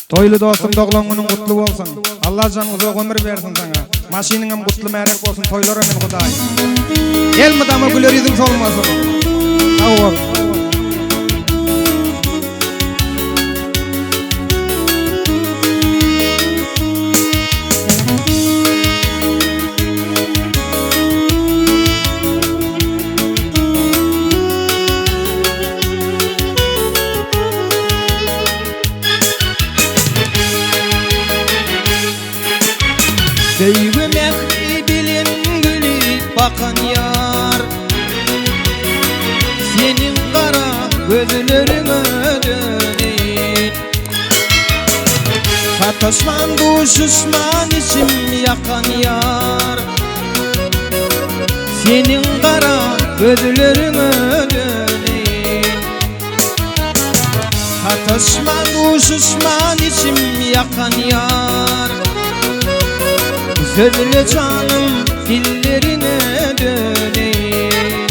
Toýly dostum doglan günüň gutly bolsun. Allajan uzak ömür bersin saňa. Maşynyňam gutly märek bolsun toýlara min Hudaý. Elmydama güler ýüzüň solmasyn. Sag bol. Söýgi mähri bilen gülüp bakan ýar Seniň gara gözleriňe döneýin Sataşman duşuşman içim ýakan ýar Seniň gara gözleriňe döneýin Sataşman duşuşman içim ýakan ýar Sözle janym dillerine döneýin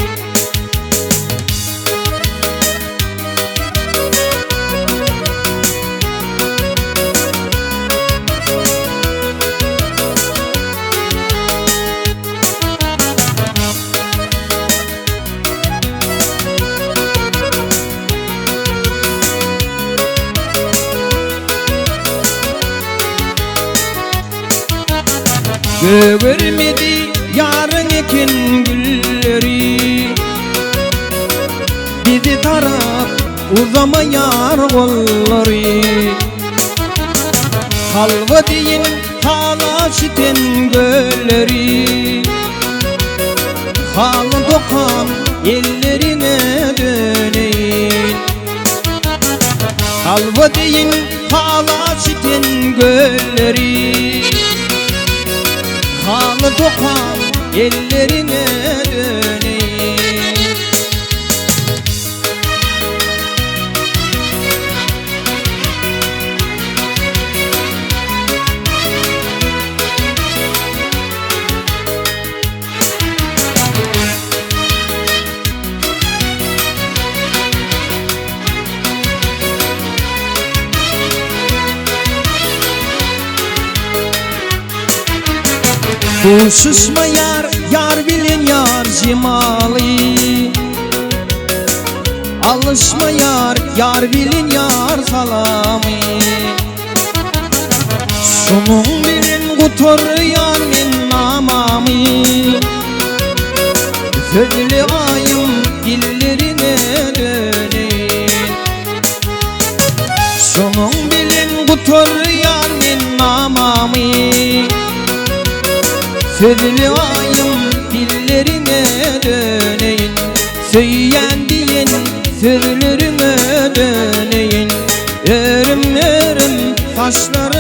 Gögermedi ýaryň eken gülleri Bizi tarap uzamaýar gollary Halwa deýin hala çiten gölleri Haly dokan ellerine döneýin Halwa deýin hala çiten gölleri Haly dokan ellerine döneýin Duşuşmaýar ýar bilen ýar jemaly Alyşmaýar ýar bilen ýar salamy Şunuň bilen gutarýan men namamy Sözli aýym dillerine döneýin Şunuň bilen gutarýan men namamy Sözli aýym dillerine döneýin Söýýän diýen sözleriňe döneýin Örüm-örüm saçlar.